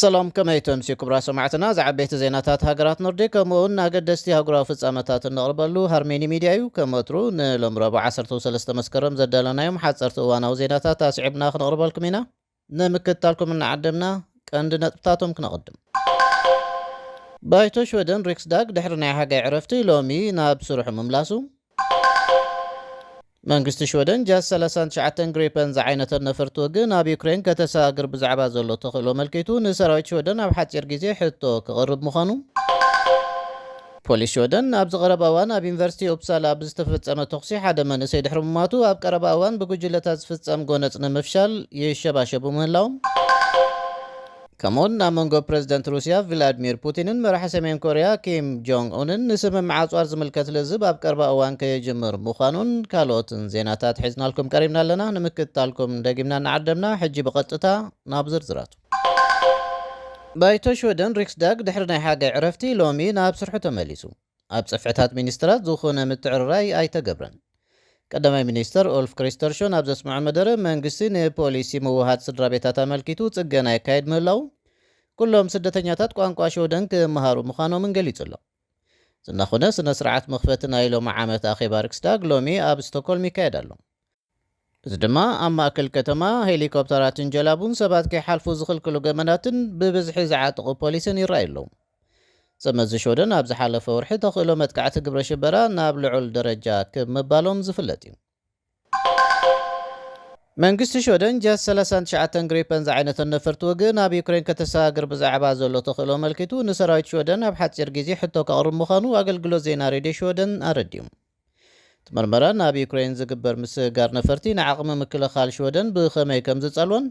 ሰላም፣ ከመይ ተምስዩ ክቡራት ሰማዕትና? ዝዓበይቲ ዜናታት ሃገራት ኖርዲክ ከምኡ እውን ኣገደስቲ ኣህጉራዊ ፍጻመታት እነቕርበሉ ሃርሜኒ ሚድያ እዩ። ከም ወትሩ ንሎም ረቡዕ ዓሰርተ ሰለስተ መስከረም ዘዳለናዮም ሓጸርቲ እዋናዊ ዜናታት ኣስዒብና ክነቕርበልኩም ኢና። ንምክትታልኩም እናዓደምና ቀንዲ ነጥብታቶም ክነቕድም። ባይቶ ሽወደን ሪክስዳግ ድሕሪ ናይ ሓጋይ ዕረፍቲ ሎሚ ናብ ስርሑ ምምላሱ። መንግስቲ ሽወደን ጃስ ሰላሳን ትሽዓተን ግሪፐን ዝዓይነተን ነፈርቲ ውግእ ናብ ዩክሬን ከተሰጋግር ብዛዕባ ዘሎ ተኽእሎ ኣመልኪቱ ንሰራዊት ሽወደን ኣብ ሓጺር ግዜ ሕቶ ክቕርብ ምዃኑ። ፖሊስ ሽወደን ኣብዚ ቀረባ እዋን ኣብ ዩኒቨርሲቲ ኡፕሳላ ብዝተፈጸመ ተኹሲ ሓደ መንእሰይ ድሕሪ ምማቱ ኣብ ቀረባ እዋን ብጉጅለታት ዝፍጸም ጎነጽ ንምፍሻል ይሸባሸቡ ምህላዎም። ከምኡውን ኣብ መንጎ ፕረዚደንት ሩስያ ቭላድሚር ፑቲንን መራሒ ሰሜን ኮርያ ኪም ጆንግ ኡንን ንስምምዕ ኣጽዋር ዝምልከት ልዝብ ኣብ ቀረባ እዋን ከየጅምር ምዃኑን ካልኦትን ዜናታት ሒዝናልኩም ቀሪብና ኣለና። ንምክትታልኩም ደጊምና እናዓደምና ሕጂ ብቐጥታ ናብ ዝርዝራቱ። ባይቶ ሽወደን ሪክስዳግ ድሕሪ ናይ ሓጋይ ዕረፍቲ ሎሚ ናብ ስርሑ ተመሊሱ። ኣብ ጽፍሕታት ሚኒስትራት ዝኾነ ምትዕርራይ ኣይተገብረን። ቀዳማይ ሚኒስተር ኡልፍ ክሪስተርሾን ኣብ ዘስምዖ መደረ መንግስቲ ንፖሊሲ ምውሃድ ስድራ ቤታት ኣመልኪቱ ጽገና የካይድ ምህላው፣ ኩሎም ስደተኛታት ቋንቋ ሽወደን ክመሃሩ ምዃኖምን ገሊጹ ኣሎ። ዝናኾነ ስነ ስርዓት መኽፈቲ ናይ ሎሚ ዓመት ኣኼባ ሪክስዳግ ሎሚ ኣብ ስቶክሆልም ይካየድ ኣሎ። እዚ ድማ ኣብ ማእከል ከተማ ሄሊኮፕተራትን ጀላቡን ሰባት ከይሓልፉ ዝኽልክሉ ገመዳትን ብብዝሒ ዝዓጥቑ ፖሊስን ይረኣዩ ኣለዉ። ሰመዚ ሽወደን ኣብ ዝሓለፈ ወርሒ ተኽእሎ መጥቃዕቲ ግብረ ሽበራ ናብ ልዑል ደረጃ ክብ ምባሎም ዝፍለጥ እዩ። መንግስቲ ሽወደን ጃስ ሰላሳን ትሽዓተን ግሪፐን ዝዓይነተን ነፈርቲ ውግእ ናብ ዩክሬን ከተሰጋግር ብዛዕባ ዘሎ ተኽእሎ ኣመልኪቱ ንሰራዊት ሽወደን ኣብ ሓጺር ግዜ ሕቶ ከቕርብ ምዃኑ ኣገልግሎት ዜና ሬድዮ ሽወደን ኣረዲኡ። እቲ መርመራ ናብ ዩክሬን ዝግበር ምስግጋር ነፈርቲ ንዓቕሚ ምክልኻል ሽወደን ብኸመይ ከም ዝጸልዎን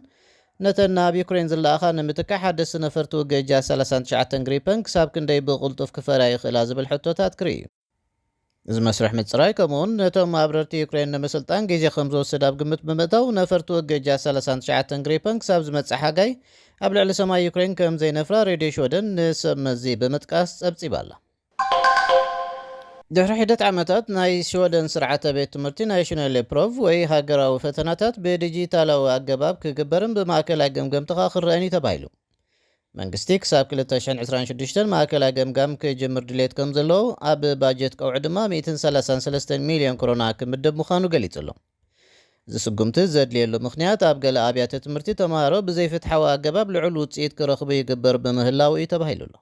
ነተን ናብ ዩክሬን ዝለኣኻ ንምትካእ ሓደስቲ ነፈርቲ ውግእ ጃስ ሰላሳን ትሽዓተን ግሪፐን ክሳብ ክንደይ ብቕልጡፍ ክፈርያ ይኽእላ ዝብል ሕቶታት ክርኢ እዩ። እዚ መስርሕ ምጽራይ ከምኡውን ነቶም ኣብረርቲ ዩክሬን ንምስልጣን ግዜ ከም ዝወስድ ኣብ ግምት ብምእታው ነፈርቲ ውግእ ጃስ ሰላሳን ትሽዓተን ግሪፐን ክሳብ ዝመጽእ ሓጋይ ኣብ ልዕሊ ሰማይ ዩክሬን ከም ዘይነፍራ ሬድዮ ሽወደን ንሰብ መዚ ብምጥቃስ ጸብጺባ ኣላ። ድሕሪ ሒደት ዓመታት ናይ ሽወደን ስርዓተ ቤት ትምህርቲ ናሽናል ፕሮቭ ወይ ሃገራዊ ፈተናታት ብዲጂታላዊ ኣገባብ ክግበርን ብማእከላይ ገምገምቲ ከኣ ክረአን እዩ ተባሂሉ። መንግስቲ ክሳብ ክልተ ሽሕን ዕስራን ሽዱሽተን ማእከላይ ገምጋም ክጅምር ድሌት ከም ዘለዎ ኣብ ባጀት ቀውዒ ድማ ሚእትን ሰላሳን ሰለስተን ሚልዮን ኮሮና ክምደብ ምዃኑ ገሊጹ ኣሎ። እዚ ስጉምቲ ዘድልየሉ ምኽንያት ኣብ ገለ ኣብያተ ትምህርቲ ተምሃሮ ብዘይፍትሓዊ ኣገባብ ልዑል ውጽኢት ክረኽቡ ይግበር ብምህላው እዩ ተባሂሉ ኣሎ።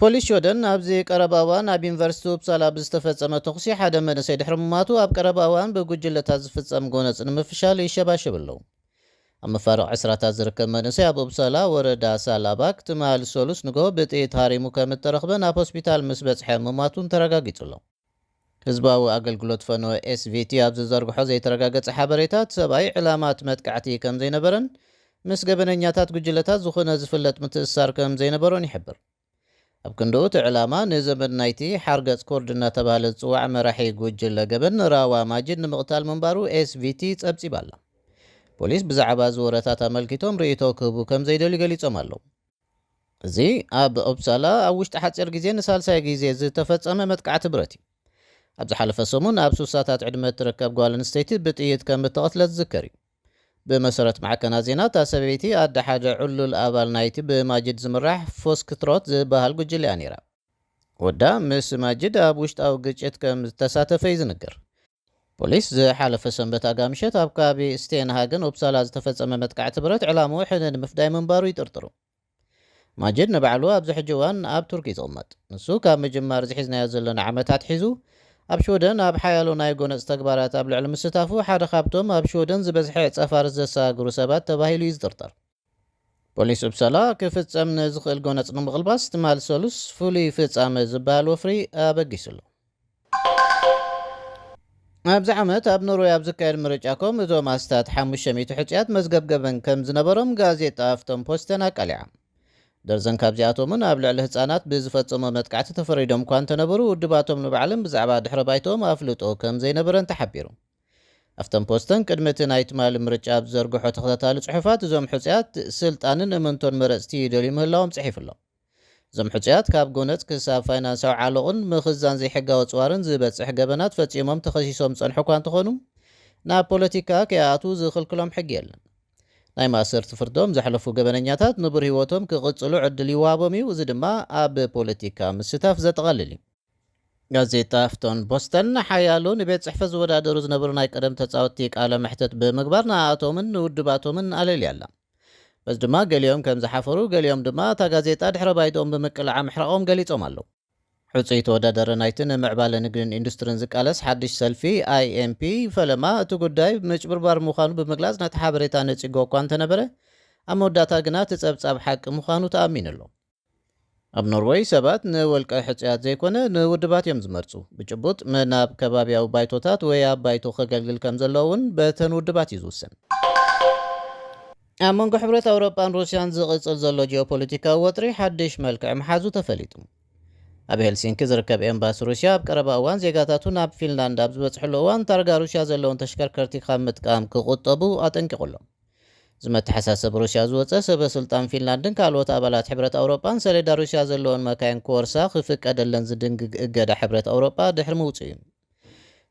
ፖሊስ ሽወደን ኣብዚ ቀረባ እዋን ኣብ ዩኒቨርሲቲ ኡፕሳላ ብዝተፈጸመ ተኹሲ ሓደ መንእሰይ ድሕሪ ምማቱ ኣብ ቀረባ እዋን ብጉጅለታት ዝፍጸም ጎነጽ ንምፍሻል ይሸባሸብ ኣለዉ። ኣብ መፋርቕ ዕስራታት ዝርከብ መንእሰይ ኣብ ኡፕሳላ ወረዳ ሳላባክ ትማል ሰሉስ ንግሆ ብጥይት ሃሪሙ ከም እተረኽበ ናብ ሆስፒታል ምስ በጽሐ ምማቱን ተረጋጊጹ ኣሎ። ህዝባዊ ኣገልግሎት ፈነወ ኤስቪቲ ኣብ ዝዘርግሖ ዘይተረጋገጸ ሓበሬታ እቲ ሰብኣይ ዕላማ እቲ መጥቃዕቲ ከም ዘይነበረን ምስ ገበነኛታት ጉጅለታት ዝኾነ ዝፍለጥ ምትእስሳር ከም ዘይነበሮን ይሕብር። ኣብ ክንድኡ እቲ ዕላማ ንዘመድ ናይቲ ሓርገጽ ኮርድ እናተባህለ ዝጽዋዕ መራሒ ጉጅለ ገበን ራዋ ማጅድ ንምቕታል ምንባሩ ኤስቪቲ ጸብጺባ ኣላ። ፖሊስ ብዛዕባ እዚ ወረታት ኣመልኪቶም ርእይቶ ክህቡ ከም ዘይደልዩ ገሊጾም ኣለዉ። እዚ ኣብ ኦፕሳላ ኣብ ውሽጢ ሓጺር ግዜ ንሳልሳይ ግዜ ዝተፈጸመ መጥቃዕቲ ብረት እዩ። ኣብ ዝሓለፈ ሰሙን ኣብ ሱሳታት ዕድመ እትርከብ ጓል ኣንስተይቲ ብጥይት ከም እተቐትለት ዝዝከር እዩ። ብመሰረት ማዕከናት ዜና፣ እታ ሰበይቲ ኣደ ሓደ ዕሉል ኣባል ናይቲ ብማጅድ ዝምራሕ ፎስክትሮት ዝበሃል ጉጅለ እያ ነይራ። ወዳ ምስ ማጅድ ኣብ ውሽጣዊ ግጭት ከም ዝተሳተፈ እዩ ዝንገር። ፖሊስ ዝሓለፈ ሰንበት ኣጋ ምሸት ኣብ ከባቢ ስቴንሃገን ኡፕሳላ ዝተፈጸመ መጥቃዕቲ ብረት ዕላምኡ ሕነ ንምፍዳይ ምንባሩ ይጥርጥሩ። ማጅድ ንባዕሉ ኣብዚ ሕጂ እዋን ኣብ ቱርኪ እዩ ዝቕመጥ። ንሱ ካብ ምጅማር ዝሒዝናዮ ዘለና ዓመታት ሒዙ ኣብ ሽወደን ኣብ ሓያሎ ናይ ጎነጽ ተግባራት ኣብ ልዕሊ ምስታፉ ሓደ ካብቶም ኣብ ሽወደን ዝበዝሐ ዕጸ ፋርስ ዘሰጋግሩ ሰባት ተባሂሉ እዩ ዝጥርጠር። ፖሊስ ኡፕሳላ ክፍጸም ንዝኽእል ጎነጽ ንምቕልባስ ትማል ሰሉስ ፍሉይ ፍጻመ ዝበሃል ወፍሪ ኣበጊሱ ኣሎ። ኣብዚ ዓመት ኣብ ኖርወይ ኣብ ዝካየድ ምርጫ ኮም እቶም ኣስታት ሓሙሽተ ሚእቲ ሕጹያት መዝገብ ገበን ከም ዝነበሮም ጋዜጣ ኣፍተን ፖስተን ኣቃሊዓ። ደርዘን ካብዚኣቶምን ኣብ ልዕሊ ህጻናት ብዝፈጸሞ መጥቃዕቲ ተፈሪዶም እኳ እንተነበሩ፣ ውድባቶም ንባዕሎም ብዛዕባ ድሕረ ባይቶኦም ኣፍልጦ ከም ዘይነበረን ተሓቢሩ። ኣፍተን ፖስተን ቅድሚ እቲ ናይ ትማሊ ምርጫ ኣብ ዝዘርግሖ ተኸታታሊ ጽሑፋት፣ እዞም ሕጹያት ስልጣንን እምንቶን መረጽቲ ይደልዩ ምህላዎም ጽሒፉ ኣሎ። እዞም ሕጹያት ካብ ጎነጽ ክሳብ ፋይናንሳዊ ዓሎቕን ምኽዛን ዘይሕጋዊ ኣጽዋርን ዝበጽሕ ገበናት ፈጺሞም ተኸሲሶም ዝጸንሑ እኳ እንተኾኑ፣ ናብ ፖለቲካ ከይኣትዉ ዝኽልክሎም ሕጊ የለን። ናይ ማእሰርቲ ፍርዶም ዘሕለፉ ገበነኛታት ንቡር ህይወቶም ክቕጽሉ ዕድል ይወሃቦም እዩ። እዚ ድማ ኣብ ፖለቲካ ምስታፍ ዘጠቓልል እዩ። ጋዜጣ ኣፍቶን ቦስተን ሓያሎ ንቤት ጽሕፈት ዝወዳደሩ ዝነበሩ ናይ ቀደም ተጻወትቲ ቃለ መሕተት ብምግባር ንኣቶምን ንውድባቶምን ኣለልያ ኣላ። በዚ ድማ ገሊኦም ከም ዝሓፈሩ፣ ገሊኦም ድማ እታ ጋዜጣ ድሕረ ባይትኦም ብምቅላዓ ምሕራቖም ገሊጾም ኣለዉ። ሕጹይ ተወዳዳሪ ናይቲ ንምዕባለ ንግድን ኢንዱስትሪን ዝቃለስ ሓድሽ ሰልፊ፣ ኣይኤምፒ፣ ፈለማ እቲ ጉዳይ ምጭብርባር ምዃኑ ብምግላጽ ነቲ ሓበሬታ ነጺጎ እኳ እንተነበረ፣ ኣብ መወዳእታ ግና እቲ ጸብጻብ ሓቂ ምዃኑ ተኣሚኑ ኣሎ። ኣብ ኖርወይ ሰባት ንወልቀ ሕጹያት ዘይኮነ ንውድባት እዮም ዝመርጹ። ብጭቡጥ ምናብ ከባቢያዊ ባይቶታት ወይ ኣብ ባይቶ ከገልግል ከም ዘለዎ እውን በተን ውድባት እዩ ዝውሰን። ኣብ መንጎ ሕብረት ኣውሮጳን ሩስያን ዝቕጽል ዘሎ ጂኦፖለቲካዊ ወጥሪ ሓድሽ መልክዕ ምሓዙ ተፈሊጡ። ኣብ ሄልሲንኪ ዝርከብ ኤምባሲ ሩስያ ኣብ ቀረባ እዋን ዜጋታቱ ናብ ፊንላንድ ኣብ ዝበጽሕሉ እዋን ታርጋ ሩስያ ዘለውን ተሽከርከርቲ ካብ ምጥቃም ክቑጠቡ ኣጠንቂቑ ኣሎ። እዚ መተሓሳሰብ ሩስያ ዝወጸ ሰበ ስልጣን ፊንላንድን ካልኦት ኣባላት ሕብረት ኣውሮጳን ሰሌዳ ሩስያ ዘለወን መካይን ክወርሳ ክፍቀደለን ዝድንግግ እገዳ ሕብረት ኣውሮጳ ድሕሪ ምውጽኡ እዩ።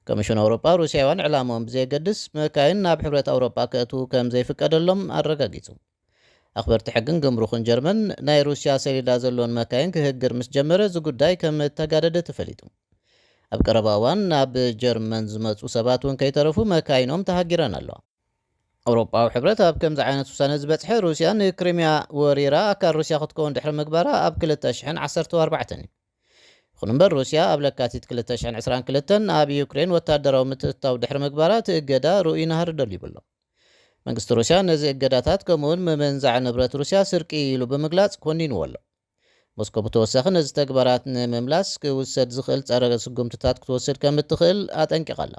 ኮሚሽን ኣውሮጳ ሩስያውያን ዕላምኦም ብዘየገድስ መካይን ናብ ሕብረት ኣውሮጳ ከእትዉ ከም ዘይፍቀደሎም ኣረጋጊጹ። ኣኽበርቲ ሕግን ግምሩኽን ጀርመን ናይ ሩስያ ሰሌዳ ዘለወን መካይን ክህግር ምስ ጀመረ እዚ ጉዳይ ከም እተጋደደ ተፈሊጡ። ኣብ ቀረባ እዋን ናብ ጀርመን ዝመጹ ሰባት እውን ከይተረፉ መካይኖም ተሃጊረን ኣለዋ። ኣውሮጳዊ ሕብረት ኣብ ከምዚ ዓይነት ውሳነ ዝበጽሐ ሩስያ ንክሪምያ ወሪራ ኣካል ሩስያ ክትከውን ድሕሪ ምግባራ ኣብ ክልተ ሽሕን ዓሰርተ ኣርባዕተን እዩ። ይኹን እምበር ሩስያ ኣብ ለካቲት ክልተ ሽሕን ዕስራን ክልተን ኣብ ዩክሬን ወታደራዊ ምትእትታው ድሕሪ ምግባራ እቲ እገዳ ርኡይ ናህሪ ደልዩ ኣሎ። መንግስቲ ሩስያ ነዚ እገዳታት ከምኡውን ምምንዛዕ ንብረት ሩስያ ስርቂ ኢሉ ብምግላጽ ኮኒንዎ ኣሎ። ሞስኮ ብተወሳኺ ነዚ ተግባራት ንምምላስ ክውሰድ ዝኽእል ጸረ ስጉምትታት ክትወስድ ከም እትኽእል ኣጠንቂቓ ኣላ።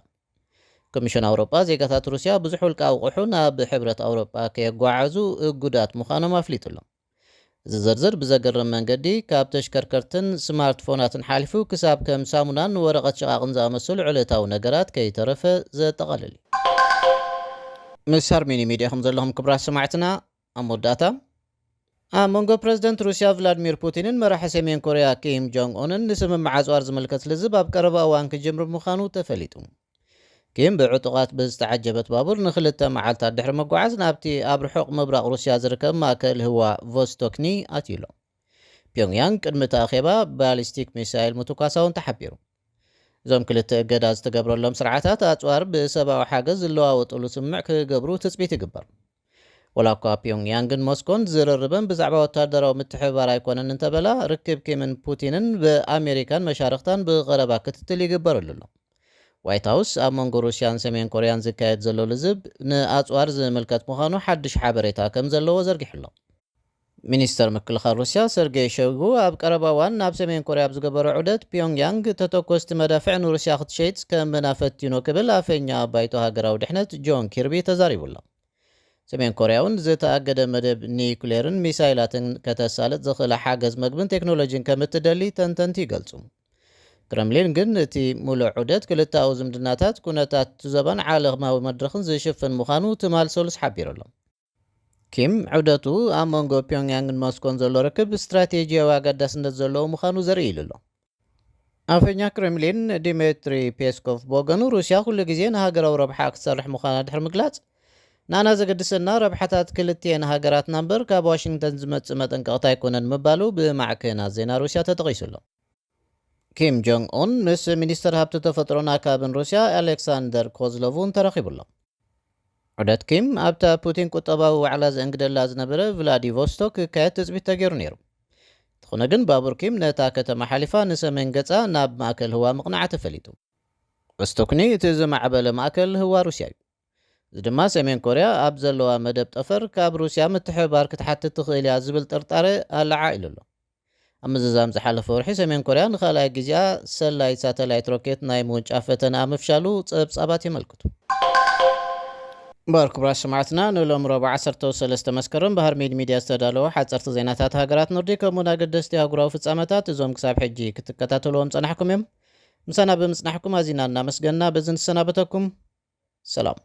ኮሚሽን ኣውሮጳ ዜጋታት ሩስያ ብዙሕ ውልቃዊ ኣቑሑ ናብ ሕብረት ኣውሮጳ ከየጓዓዙ እጉዳት ምዃኖም ኣፍሊጡ ኣሎ። እዚ ዝርዝር ብዘገርም መንገዲ ካብ ተሽከርከርትን ስማርትፎናትን ሓሊፉ ክሳብ ከም ሳሙናን ወረቐት ሽቓቕን ዝኣመሰሉ ዕለታዊ ነገራት ከይተረፈ ዘጠቓልል እዩ። ምስ ሃርሚኒ ሚድያ ከም ዘለኹም ክቡራት ሰማዕትና፣ ኣብ መወዳእታ ኣብ መንጎ ፕረዚደንት ሩስያ ቭላድሚር ፑቲንን መራሒ ሰሜን ኮርያ ኪም ጆንግ ኡንን ንስምምዕ ኣጽዋር ዝምልከት ልዝብ ኣብ ቀረባ እዋን ክጅምር ምዃኑ ተፈሊጡ። ኪም ብዕጡቓት ብዝተዓጀበት ባቡር ንኽልተ መዓልታት ድሕሪ መጓዓዝ ናብቲ ኣብ ርሑቕ ምብራቕ ሩስያ ዝርከብ ማእከል ህዋ ቮስቶክኒ ኣትዩ ኣሎ። ፒዮንግያንግ ቅድሚ እቲ ኣኼባ ባሊስቲክ ሚሳይል ምትኳሳ እውን ተሓቢሩ። እዞም ክልተ እገዳ ዝተገብረሎም ስርዓታት ኣጽዋር ብሰብኣዊ ሓገዝ ዝለዋወጥሉ ስምምዕ ክገብሩ ትጽቢት ይግበር። ወላ እኳ ፒዮንግያንግን ሞስኮን ዝርርበን ብዛዕባ ወታደራዊ ምትሕብባር ኣይኮነን እንተበላ፣ ርክብ ኪምን ፑቲንን ብኣሜሪካን መሻርኽታን ብቐረባ ክትትል ይግበረሉ ኣሎ። ዋይት ሃውስ ኣብ መንጎ ሩስያን ሰሜን ኮርያን ዝካየድ ዘሎ ልዝብ ንኣጽዋር ዝምልከት ምዃኑ ሓድሽ ሓበሬታ ከም ዘለዎ ዘርጊሑ ኣሎ። ሚኒስተር ምክልኻል ሩስያ ሰርጌይ ሾይጉ ኣብ ቀረባ እዋን ናብ ሰሜን ኮርያ ኣብ ዝገበሮ ዑደት፣ ፒዮንግያንግ ተተኮስቲ መዳፍዕ ንሩስያ ክትሸይጥ ከምና ፈቲኖ ክብል ኣፈኛ ባይቶ ሃገራዊ ድሕነት ጆን ኪርቢ ተዛሪቡ ኣሎ። ሰሜን ኮርያ እውን ዝተኣገደ መደብ ኒኩሌርን ሚሳይላትን ከተሳልጥ ዝኽእላ ሓገዝ መግብን ቴክኖሎጂን ከም እትደሊ ተንተንቲ ይገልጹ። ክረምሊን ግን እቲ ምሉእ ዑደት ክልተኣዊ ዝምድናታት፣ ኩነታት እቲ ዞባን ዓለማዊ መድረኽን ዝሽፍን ምዃኑ ትማል ሰሉስ ሓቢሩ ኣሎ። ኪም ዑደቱ ኣብ መንጎ ፒዮንግያንግን ሞስኮን ዘሎ ርክብ ስትራቴጂያዊ ኣገዳስነት ዘለዎ ምዃኑ ዘርኢ ኢሉ ኣሎ። ኣፈኛ ክሬምሊን ዲሜትሪ ፔስኮቭ ብወገኑ፣ ሩስያ ኩሉ ግዜ ንሃገራዊ ረብሓ ክትሰርሕ ምዃና ድሕሪ ምግላጽ፣ ንኣና ዘገድሰና ረብሓታት ክልቲኤን ሃገራትና እምበር ካብ ዋሽንግተን ዝመጽእ መጠንቀቕታ ኣይኮነን ምባሉ ብማዕከናት ዜና ሩስያ ተጠቒሱ ኣሎ። ኪም ጆንግ ኡን ምስ ሚኒስተር ሃብቲ ተፈጥሮን ኣካብን ሩስያ ኣሌክሳንደር ኮዝሎቭ እውን ተራኺቡ ኣሎ። ዑደት ኪም ኣብታ ፑቲን ቁጠባዊ ዋዕላ ዘእንግደላ ዝነበረ ቭላዲቮስቶክ ክካየድ ትጽቢት ተገይሩ ነይሩ። እንተኾነ ግን ባቡር ኪም ነታ ከተማ ሓሊፋ ንሰሜን ገጻ ናብ ማእከል ህዋ ምቕናዓ ተፈሊጡ። ቮስቶክኒ እቲ ዝማዕበለ ማእከል ህዋ ሩስያ እዩ። እዚ ድማ ሰሜን ኮርያ ኣብ ዘለዋ መደብ ጠፈር ካብ ሩስያ ምትሕብባር ክትሓትት ትኽእል እያ ዝብል ጥርጣረ ኣለዓ ኢሉ ኣሎ። ኣብ ምዝዛም ዝሓለፈ ወርሒ ሰሜን ኮርያ ንኻልኣይ ግዜኣ ሰላይት ሳተላይት ሮኬት ናይ ምውንጫፍ ፈተና ምፍሻሉ ጸብጻባት የመልክቱ። እምበኣር ክቡራት ሰማዕትና፣ ንሎም ረቡዕ ዓሰርተ ሰለስተ መስከረም ብሃርሜድ ሚድያ ዝተዳለወ ሓጸርቲ ዜናታት ሃገራት ኖርዲክ ከምኡን ኣገደስቲ ኣህጉራዊ ፍጻመታት እዞም ክሳብ ሕጂ ክትከታተልዎም ጸናሕኩም እዮም። ምሳና ብምጽናሕኩም ኣዚና እናመስገንና በዚ ንሰናበተኩም። ሰላም።